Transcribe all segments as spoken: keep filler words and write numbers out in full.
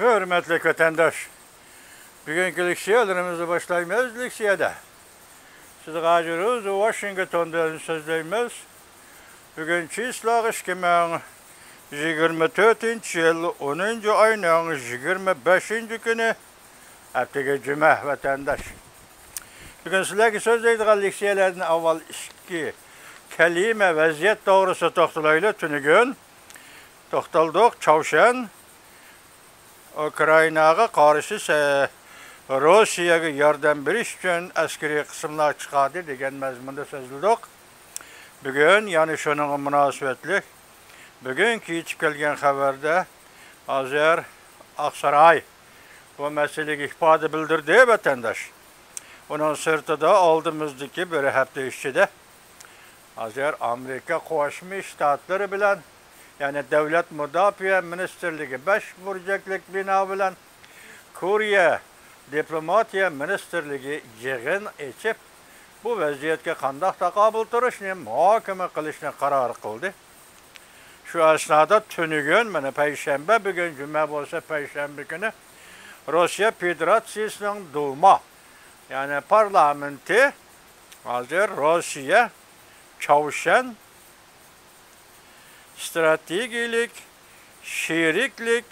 ھۆرمەتلىك ۋەتەنداش، بۈگۈنكى لېكسىيەلىرىمىزنى باشلايمىز. لېكسىيەدە سىزگە ھازىر ئۆزى ۋاشىنگتوندىن سۆزلەيمىز. بۈگۈن چىسلاغ ئىككى مىڭ يىگىرمە تۆتىنچى يىل، ئونىنچى ئاينىڭ يىگىرمە بەشىنچى كۈنى، ھەپتىگە جۈمە، ۋەتەنداش. بۈگۈن سىلەرگە سۆزلەيدىغان لېكسىيەلەردىن ئاۋۋال ئىككى كەلىمە ۋەزىيەت توغرىسىدا توختىلايلى. تۈنۈگۈن توختالدۇق. چاۋشيەن ئۇكرائىناغا قارشى سە-، روسىيەگە ياردەم بېرىش ئۈچۈن ئەسكىرىي قىسىملار چىقاردى دېگەن مەزمۇندا سۆزلىدۇق. بۈگۈن يەنە شۇنىڭغا مۇناسىۋەتلىك بۈگۈنكى يېتىپ كەلگەن خەۋەردە ھازىر ئاقساراي بۇ مەسىلىگە ئىپادە بىلدۈردى، ۋەتەنداش. ئۇنىڭ سىرتىدا ئالدىمىزدىكى بىر ھەپتە ئىچىدە ھازىر ئامېرىكا قوشما شتاتلىرى بىلەن، يەنى دۆلەت مۇداپىئە مىنىستىرلىكى بەش بۇرجەكلىك بىنا بىلەن كورېيە دىپلوماتىيە مىنىستىرلىكى يىغىن ئېچىپ، بۇ ۋەزىيەتكە قانداق تاقابىل تۇرۇشنى مۇھاكىمە قىلىشنى قارار قىلدى. شۇ ئەسنادا تۈنۈگۈن، مانا، پەيشەنبە، بۈگۈن جۈمە بولسا، پەيشەنبە كۈنى روسىيە فېدېراتسىيىسىنىڭ دۇما، يەنى پارلامېنتى ھازىر روسىيە، چاۋشيەن ستراتېگىيەلىك شېرىكلىك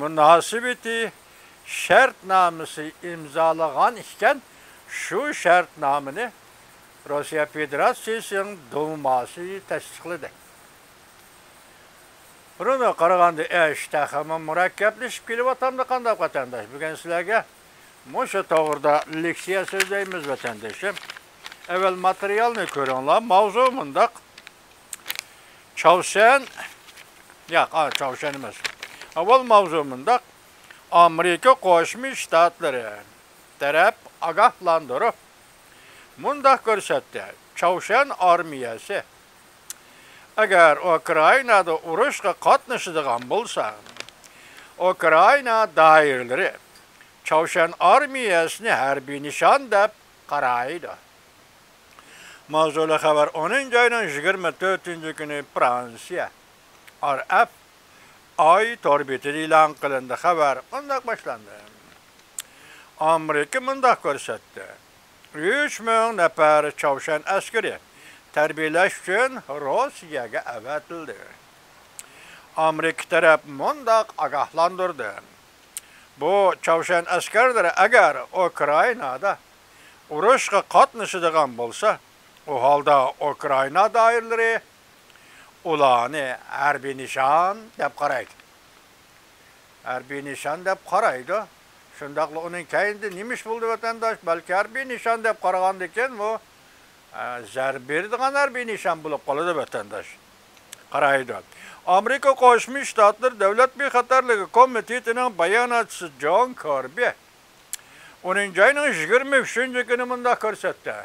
مۇناسىۋىتى شەرتنامىسى ئىمزالىغان ئىكەن. شۇ شەرتنامىنى روسىيە فېدېراتسىيىسىنىڭ دۇماسى تەستىقلىدى. بۇنىڭغا قارىغاندا، ئىش تېخىمۇ مۇرەككەپلىشىپ كېلىۋاتامدۇ قانداق، ۋەتەنداش؟ بۈگۈن سىلەرگە مۇشۇ توغرىدا لېكسىيە سۆزلەيمىز، ۋەتەندىشىم. ئەۋۋەل ماتېرىيالنى كۆرۈڭلار. ماۋزۇ مۇنداق. چاۋشيەن، ياق، ئا، چاۋشيەن ئەمەس. ئاۋۋال ماۋزۇ مۇنداق. ئامېرىكا قوشما شتاتلىرى تەرەپ ئاگاھلاندۇرۇپ مۇنداق كۆرسەتتى: چاۋشيەن ئارمىيەسى ئەگەر ئۇكرائىنادا ئۇرۇشقا قاتنىشىدىغان بولسا، ئۇكرائىنا دائىرىلىرى چاۋشيەن ئارمىيەسىنى ھەربىي نىشان دەپ قارايدۇ. ماۋزۇلۇق خەۋەر ئونىنچى ئاينىڭ يىگىرمە تۆتىنچى كۈنى فرانسىيە، ئار ئېف ئاي تور بېتىدە ئېلان قىلىندى. خەۋەر مۇنداق باشلاندى. ئامېرىكا مۇنداق كۆرسەتتى: ئۈچ مىڭ نەپەر چاۋشيەن ئەسكىرى تەربىيەلەش ئۈچۈن روسىيەگە ئەۋەتىلدى. ئامېرىكا تەرەپ مۇنداق ئاگاھلاندۇردى: بۇ چاۋشيەن ئەسكەرلىرى ئەگەر ئۇكرائىنادا ئۇرۇشقا قاتنىشىدىغان بولسا، ئۇ ھالدا ئۇكرائىنا دائىرىلىرى ئۇلارنى ھەربىي نىشان دەپ قارايدۇ. ھەربىي نىشان دەپ قارايدۇ. شۇنداقلا ئۇنىڭ كەينىدە نېمە ئىش بولدى، ۋەتەنداش؟ بەلكى ھەربىي نىشان دەپ قارىغاندىكىن، بۇ، ئە، زەربە بېرىدىغان ھەربىي نىشان بولۇپ قالىدۇ، ۋەتەنداش. قارايدۇ. ئامېرىكا قوشما شتاتلىرى دۆلەت بىخەتەرلىكى كومىتېتىنىڭ باياناتچىسى جون كىربى ئونىنچى ئاينىڭ يىگىرمە ئۈچىنچى كۈنى مۇنداق كۆرسەتتى.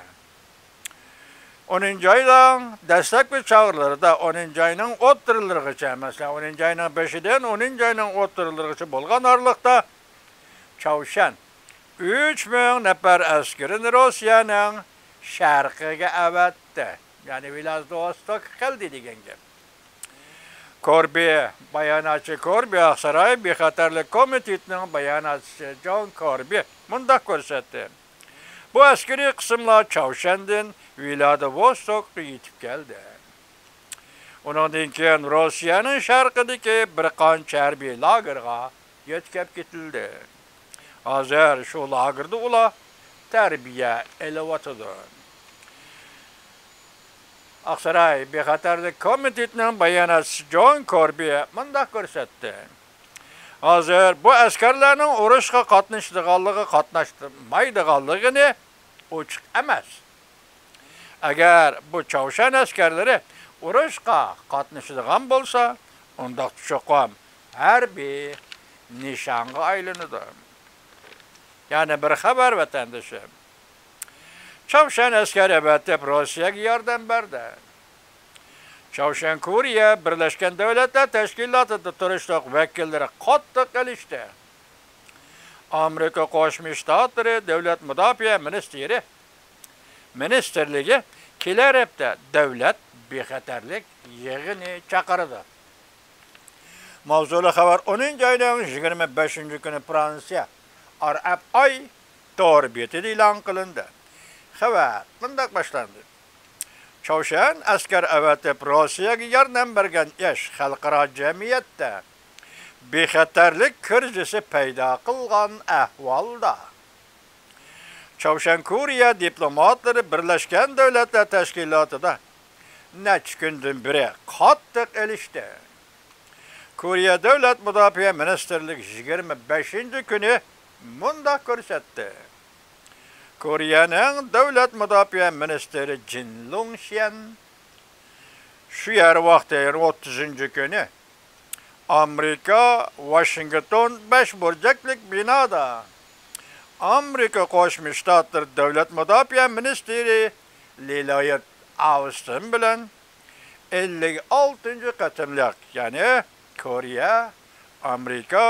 ئونىنچى ئاينىڭ دەسلەپكى چاغلىرىدا، ئونىنچى ئاينىڭ ئوتتۇرىلىرىغىچە، مەسىلەن، ئونىنچى ئاينىڭ بېشىدىن ئونىنچى ئاينىڭ ئوتتۇرىلىرىغىچە بولغان ئارىلىقتا، چاۋشيەن ئۈچ مىڭ نەپەر ئەسكىرىنى روسىيەنىڭ شەرقىگە ئەۋەتتى. يەنى ۋلادىۋوستوكقا كەلدى دېگەن گەپ. كوربى، باياناتچى كوربى، ئاقساراي بىخەتەرلىك كومىتېتىنىڭ باياناتچىسى جون كوربى مۇنداق كۆرسەتتى: بۇ ئەسكىرىي قىسىملار چاۋشيەندىن ۋلادىۋوستوكقا يېتىپ كەلدى. ئۇنىڭدىن كېيىن روسىيەنىڭ شەرقىدىكى بىر قانچە ھەربىي لاگېرغا يۆتكەپ كېتىلدى. ھازىر شۇ لاگېردا ئۇلار تەربىيە ئېلىۋاتىدۇ. ئاقساراي بىخەتەرلىك كومىتېتىنىڭ باياناتچىسى جون كوربى مۇنداق كۆرسەتتى: ھازىر بۇ ئەسكەرلەرنىڭ ئۇرۇشقا قاتنىشىدىغانلىقى، قاتناشمايدىغانلىقىنى ئوچۇق ئەمەس. ئەگەر بۇ چاۋشيەن ئەسكەرلىرى ئۇرۇشقا قاتنىشىدىغان بولسا، ئۇنداقتا چوقۇم ھەربىي نىشانغا ئايلىنىدۇ. يەنە بىر خەۋەر، ۋەتەندىشىم. چاۋشيەن ئەسكەر ئەۋەتىپ، روسىيەگە ياردەم بەردى. چاۋشيەن كورېيە بىرلەشكەن دۆلەتلەر تەشكىلاتىدا تۇرۇشلۇق ۋەكىللىرى قاتتىق ئېلىشتى. ئامېرىكا قوشما شتاتلىرى دۆلەت مۇداپىئە مىنىستىرى، مىنىستىرلىكى كېلەر ھەپتە دۆلەت بىخەتەرلىك يىغىنى چاقىرىدۇ. ماۋزۇلۇق خەۋەر ئونىنچى ئاينىڭ يىگىرمە بەشىنچى كۈنى فرانسىيە، ئار ئەف ئاي، تور بېتىدە ئېلان قىلىندى. خەۋەر مۇنداق باشلاندى. چاۋشيەن ئەسكەر ئەۋەتىپ، روسىيەگە ياردەم بەرگەن ئىش خەلقئارا جەمئىيەتتە بىخەتەرلىك كىرىزىسى پەيدا قىلغان ئەھۋالدا، چاۋشيەن كورېيە دىپلوماتلىرى بىرلەشكەن دۆلەتلەر تەشكىلاتىدا نەچچە كۈندىن بېرى قاتتىق ئېلىشتى. كورېيە دۆلەت مۇداپىئە مىنىستىرلىكى يىگىرمە بەشىنچى كۈنى مۇنداق كۆرسەتتى. كورېيەنىڭ دۆلەت مۇداپىئە مىنىستىرى جىن لۇڭشيەن شۇ يەر ۋاقتى ئوتتۇزىنچى كۈنى ئامېرىكا، ۋاشىنگتون بەش بۇرجەكلىك بىنادا ئامېرىكا قوشما شتاتلىرى دۆلەت مۇداپىئە مىنىستىرى للويد ئاۋستىن بىلەن ئەللىك ئالتىنچى قېتىملىق، يەنى كورېيە ئامېرىكا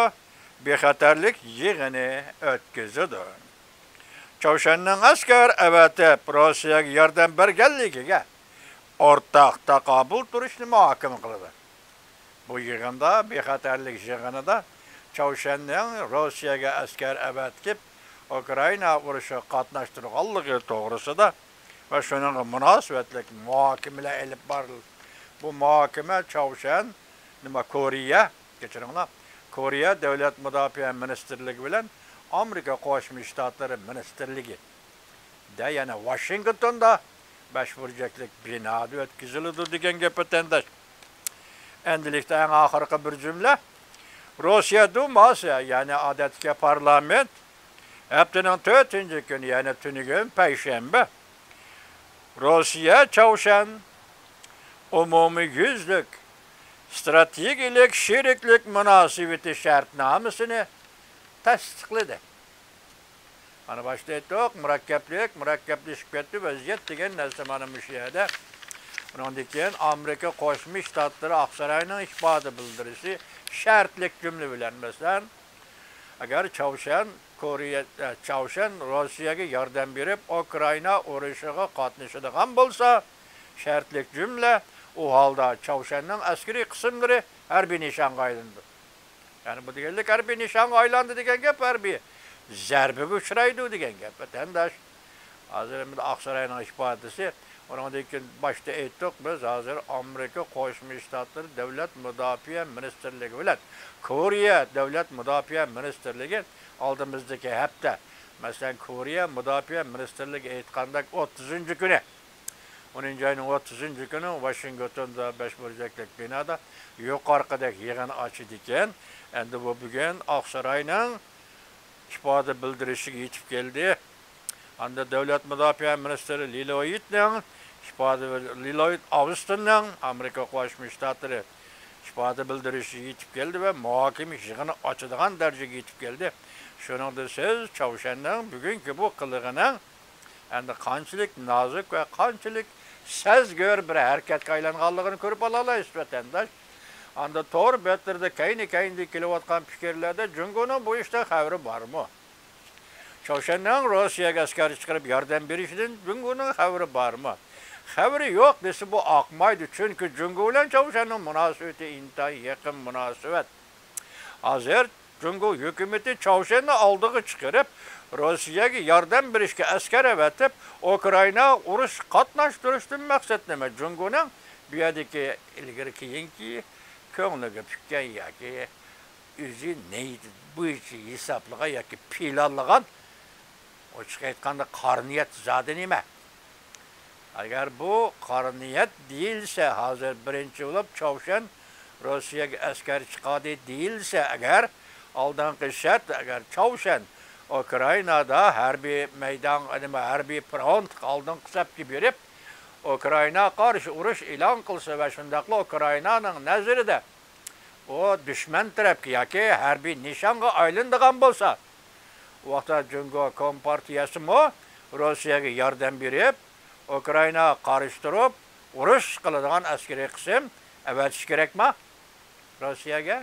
بىخەتەرلىك يىغىنى ئۆتكۈزىدۇ. چاۋشيەننىڭ ئەسكەر ئەۋەتىپ، روسىيەگە ياردەم بەرگەنلىكىگە ئورتاق تاقابىل تۇرۇشنى مۇھاكىمە قىلىدۇ. بۇ يىغىندا، بىخەتەرلىك يىغىنىدا چاۋشيەننىڭ روسىيەگە ئەسكەر ئەۋەتىپ، ئۇكرائىنا ئۇرۇشىغا قاتناشتۇرغانلىقى توغرىسىدا ۋە شۇنىڭغا مۇناسىۋەتلىك مۇھاكىمىلەر ئېلىپ بارىلدى. بۇ مۇھاكىمە چاۋشيەن، نېمە، كورېيە، كەچۈرۈڭلار، كورېيە دۆلەت مۇداپىئە مىنىستىرلىكى بىلەن ئامېرىكا قوشما شتاتلىرى مىنىستىرلىكى دە، يەنى ۋاشىنگتوندا بەش بۇرجەكلىك بىنادا ئۆتكۈزۈلىدۇ دېگەن گەپ، ۋەتەنداش. ئەندىلىكتە ئەڭ ئاخىرقى بىر جۈملە. روسىيە دۇماسى، يەنى ئادەتتىكى پارلامېنت، ھەپتىنىڭ تۆتىنچى كۈنى، يەنى تۈنۈگۈن پەيشەنبە، روسىيە چاۋشيەن ئومۇميۈزلۈك ستراتېگىيەلىك شېرىكلىك مۇناسىۋىتى شەرتنامىسىنى تەستىقلىدى. مانا باشتا ئېيتتۇق، مۇرەككەپلىك، مۇرەككەپلىشىپ كەتتى ۋەزىيەت دېگەن نەرسە مانا مۇشۇ يەردە. ئۇنىڭدىن كېيىن ئامېرىكا قوشما شتاتلىرى ئاقساراينىڭ ئىپادە بىلدۈرۈشى شەرتلىك جۈملە بىلەن، مەسىلەن، ئەگەر چاۋشيەن كورېيە، ئە، چاۋشيەن روسىيەگە ياردەم بېرىپ، ئۇكرائىنا ئۇرۇشىغا قاتنىشىدىغان بولسا، شەرتلىك جۈملە، ئۇ ھالدا چاۋشيەننىڭ ئەسكىرىي قىسىملىرى ھەربىي نىشانغا ئايلىنىدۇ. يەنى بۇ دېگەنلىك ھەربىي نىشانغا ئايلاندى دېگەن گەپ، ھەربىي زەربىگە ئۇچرايدۇ دېگەن گەپ، ۋەتەنداش. ھازىر ئاقساراينىڭ ئىپادىسى، ئۇنىڭدىن كېيىن باشتا ئېيتتۇق بىز، ھازىر ئامېرىكا قوشما شتاتلىرى دۆلەت مۇداپىئە مىنىستىرلىكى بىلەن كورېيە دۆلەت مۇداپىئە مىنىستىرلىكى ئالدىمىزدىكى ھەپتە، مەسىلەن، كورېيە مۇداپىئە مىنىستىرلىكى ئېيتقاندەك، ئوتتۇزىنچى كۈنى، ئونىنچى ئاينىڭ ئوتتۇزىنچى كۈنى ۋاشىنگتوندا بەش بۇرجەكلىك بىنادا يۇقىرىقىدەك يىغىن ئاچىدىكەن. ئەمدى بۇ بۈگۈن ئاقساراينىڭ ئىپادە بىلدۈرۈشىگە يېتىپ كەلدى. ئاندا دۆلەت مۇداپىئە مىنىستىرى لىلويىتنىڭ ئىپادە، لىلويىت ئاۋستىننىڭ، ئامېرىكا قوشما شتاتلىرى ئىپادە بىلدۈرۈشىگە يېتىپ كەلدى ۋە مۇھاكىمە يىغىنى ئاچىدىغان دەرىجىگە يېتىپ كەلدى. شۇنىڭدا سىز چاۋشيەننىڭ بۈگۈنكى بۇ قىلىقىنىڭ ئەمدى قانچىلىك نازۇك ۋە قانچىلىك سەزگۈر بىر ھەرىكەتكە ئايلانغانلىقىنى كۆرۈپ ئالالايسىز، ۋەتەنداش. ئاندا تور بەتلىرىدە كەينى-كەينىدىن كېلىۋاتقان پىكىرلەردە جۇڭگونىڭ بۇ ئىشتىن خەۋىرى بارمۇ؟ چاۋشيەننىڭ روسىيەگە ئەسكەر چىقىرىپ ياردەم بېرىشىدىن جۇڭگونىڭ خەۋىرى بارمۇ؟ خەۋىرى يوق دېسە، بۇ ئاقمايدۇ، چۈنكى جۇڭگو بىلەن چاۋشيەننىڭ مۇناسىۋىتى ئىنتايىن يېقىن مۇناسىۋەت. ھازىر جۇڭگو ھۆكۈمىتى چاۋشيەننى ئالدىغا چىقىرىپ، روسىيەگە ياردەم بېرىشكە ئەسكەر ئەۋەتىپ، ئۇكرائىنا ئۇرۇش قاتناشتۇرۇشتىن مەقسەت نېمە؟ جۇڭگونىڭ بۇ يەردىكى ئىلگىرى كېيىنكى كۆڭلىگە پۈككەن ياكى ئۆزى نىيىتى بويىچە ھېسابلىغان ياكى پىلانلىغان، ئوچۇق ئېيتقاندا، قارا نىيەت زادى نېمە؟ ئەگەر بۇ قارا نىيەت دېيىلسە، ھازىر بىرىنچى بولۇپ چاۋشيەن روسىيەگە ئەسكەر چىقاردى دېيىلسە، ئەگەر ئالدىنقى شەرت، ئەگەر چاۋشيەن ئۇكرائىنادا ھەربىي مەيدان، نېمە، ھەربىي فرونتقا ئالدىنقى سەپكە بېرىپ، ئۇكرائىناغا قارشى ئۇرۇش ئېلان قىلسا ۋە شۇنداقلا ئۇكرائىنانىڭ نەزىرىدە ئۇ دۈشمەن تەرەپكە ياكى ھەربىي نىشانغا ئايلىنىدىغان بولسا، ئۇ ۋاقىتتا جۇڭگو كومپارتىيەسىمۇ روسىيەگە ياردەم بېرىپ، ئۇكرائىناغا قارشى تۇرۇپ، ئۇرۇش قىلىدىغان ئەسكىرىي قىسىم ئەۋەتىشى كېرەكما روسىيەگە؟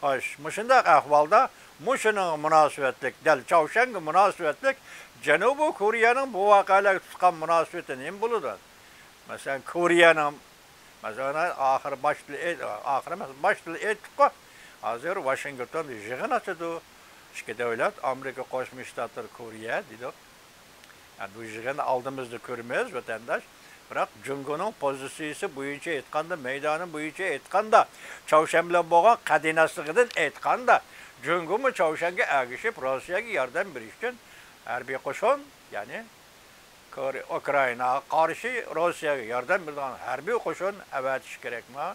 خوش، مۇشۇنداق ئەھۋالدا، مۇشۇنىڭغا مۇناسىۋەتلىك، دەل چاۋشيەنگە مۇناسىۋەتلىك جەنۇبىي كورېيەنىڭ بۇ ۋەقەلەرگە تۇتقان مۇناسىۋىتى نېمە بولىدۇ؟ مەسىلەن، كورېيەنىڭ مەسىلەن، ئاخىرى باشتا ئېيت-، ئاخىرى ئەمەس، باشتا ئېيتتۇققۇ، ھازىر ۋاشىنگتوندا يىغىن ئاچىدۇ. ئىككى دۆلەت، ئامېرىكا قوشما شتاتلىرى، كورېيە دېدۇق. يەنى بۇ يىغىننى ئالدىمىزدا كۆرىمىز، ۋەتەنداش. بىراق جۇڭگونىڭ پوزىتسىيىسى بويىچە ئېيتقاندا، مەيدانى بويىچە ئېيتقاندا، چاۋشيەن بىلەن بولغان قەدىناسلىقىدىن ئېيتقاندا، جۇڭگومۇ چاۋشيەنگە ئەگىشىپ، روسىيەگە ياردەم بېرىش ئۈچۈن ھەربىي قوشۇن، يەنى كورې-، ئۇكرائىناغا قارشى روسىيەگە ياردەم بېرىدىغان ھەربىي قوشۇن ئەۋەتىش كېرەكما؟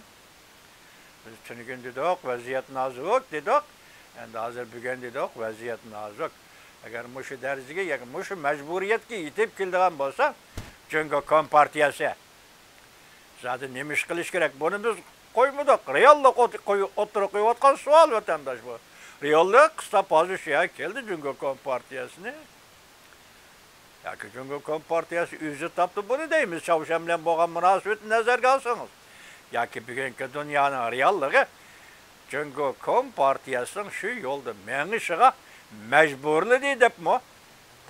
بىز تۈنۈگۈن دېدۇق، ۋەزىيەت نازۇك دېدۇق. ئەمدى ھازىر بۈگۈن دېدۇق، ۋەزىيەت نازۇك. ئەگەر مۇشۇ دەرىجىگە ياكى مۇشۇ مەجبۇرىيەتكە يېتىپ كېلىدىغان بولسا، جۇڭگو كومپارتىيەسى زادى نېمە ئىش قىلىش كېرەك؟ بۇنى بىز قويمىدۇق. رېئاللىق ئوت-، قوي-، ئوتتۇرىغا قويۇۋاتقان سوئال، ۋەتەنداش، بۇ. رېئاللىق قىستاپ ھازىر شۇ يەرگە كەلدى، جۇڭگو كومپارتىيەسىنى. ياكى جۇڭگو كومپارتىيەسى ئۆزى تاپتى بۇنى دەيمىز، چاۋشيەن بىلەن بولغان مۇناسىۋىتىنى نەزەرگە ئالسىڭىز. ياكى بۈگۈنكى دۇنيانىڭ رېئاللىقى جۇڭگو كومپارتىيەسىنىڭ شۇ يولدا مېڭىشىغا مەجبۇرلىدى دەپمۇ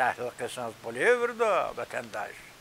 تەھلىل قىلسىڭىز بولۇۋېرىدۇ، ۋەتەنداش.